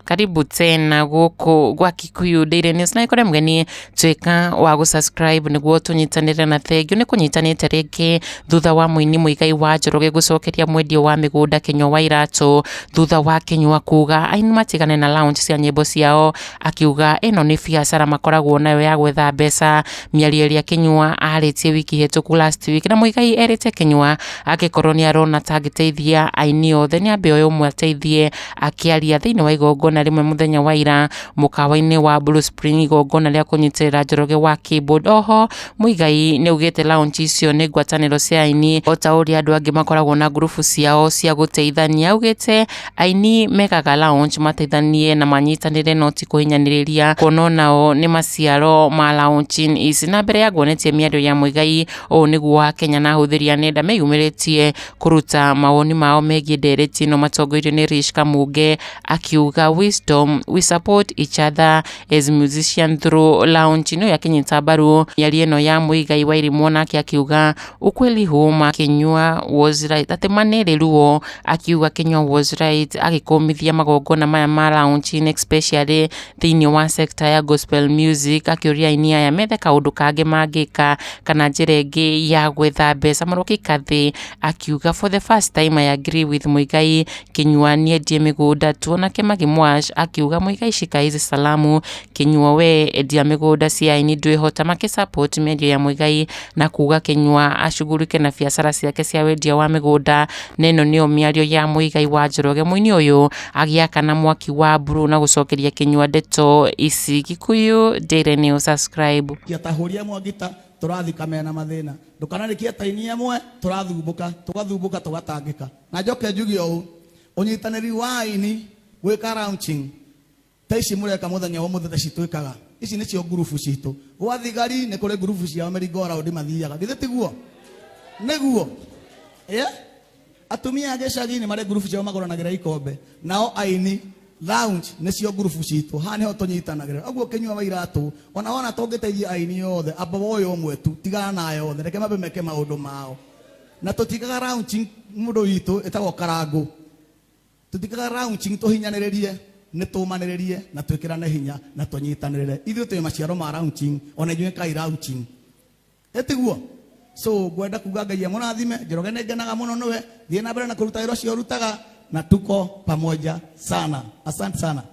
Karibu tena gũkũ gwa Kikuyu Daily News, na ikore mgeni tuĩka wa gũ-subscribe nĩguo tũnyitanĩre. Na thengiũ nĩ kũnyitanĩte rĩngĩ thutha wa mũini Muigai wa Njoroge gũcokeria mwendia wa mĩgũnda Kinyua wa Iratũ, thutha wa Kinyua kuga aini matigane na launch cia nyĩmbo ciao, akiuga ĩno nĩ biacara makoragwo nayo ya gwetha mbeca. Mĩario ĩrĩa Kinyua arĩtie wiki hĩtũku, last week, na Muigai erĩte Kinyua angĩkorwo nĩ arona ta angĩteithia aini othe, nĩ ambe oe ũmwe ateithie. Akĩaria thĩinĩ wa igongona rĩmwe mũthenya wa ira mũkawa-inĩ wa Blue Spring, igongona rĩa kũnyitĩrĩra Njoroge wa keyboard. Oho Muigai nĩ augĩte launch icio nĩ ngwatanĩro cia aini, o ta ũrĩa andũ angĩ makoragwo na ngurubu ciao cia gũteithania. Augĩte aini mekaga launch mateithanie na manyitanĩre, no ti kũhinyanĩrĩria, kuona onao nĩ maciaro ma launching ici. Na mbere ya nguonetie mĩario ya Muigai, ũũ nĩguo Akenya na ahũthĩri a nenda meyumĩrĩtie kũruta mawoni mao megiĩ ndereti ĩno, matongoirio nĩ Rish Kamunge akiuga, "Wisdom, we support each other as musician through launch." Ĩno akĩnyita mbaru mĩario ĩno ya Muigai wa Irimũ, nake akiuga, "Ukweli huuma, Kinyua was right," atĩ ma nĩ ruo. Akiuga Kinyua was right, agĩkũmithia magongona maya ma launching, especially thĩinĩ wa sector ya gospel music, akĩũria aini aya methe kaũndũ kangĩ mangĩka kana njĩra ĩngĩ ya gwetha mbeca. Maroki Kathĩ akiuga, "For the first time I agree with Muigai, Kinyua niendie mĩgũnda tu." Onake Magimwash akiuga, "Muigai, shika hizi salamu, Kinyua we endia mĩgũnda cia aini, ndwĩhota." Makĩ support mĩario ya Muigai na kuga Kinyua acugurike na biacara ciake cia wendia wa mĩgũnda. Na ĩno nĩyo mĩario ya Muigai wa Njoroge, mũini ũyũ agĩakana mwaki wa blue na gũcokeria Kinyua ndeto ici. Kikuyu Daily News, subscribe. Kia mwangita tũrathika mena mathĩna, ndũkanarĩkie ta ini ĩmwe tũrathumbũka, tũgathumbũka, tũgatangĩka. Na njoke njuge ũũ, ũnyitanĩri wa aini gwĩka launching ta ici mũreka mũthenya wa ũmũthĩ, ta ici twĩkaga, ici nĩcio ngurubu citũ. Gwa thigari nĩ kũrĩ ngurubu ciao, merry-go round mathiaga, githĩ tiguo? Nĩguo, yeah? Atumia a gĩcagi nĩ marĩ ngurubu ciao magũranagĩra ikombe, nao aini lounge nĩcio ngurubu citũ. Haha nĩho tũnyitanagĩra. Ũguo Kĩnyua wa Iratũ, ona wona tũngĩteithia aini othe, amba woyo ũmwe tu, tigana nayo othe, reke mambe meke maũndũ mao. Na tũtikaga launching, mũndũ witũ ĩtagwo Karangũ, tũtikaga launching tũhinyanĩrĩrie, nĩ tũmanĩrĩrie na twĩkĩrane hinya na tũnyitanĩrĩre. Ithuĩ twĩ maciaro ma launching, ona inyuĩ kai launching, ĩtiguo? So ngwenda kuga Ngai amũrathime. Njoroge, nĩ ngenaga mũno nĩwe. Thiĩ na mbere na kũruta wĩra ũcio ũrutaga, na tuko pamoja sana. Asante sana.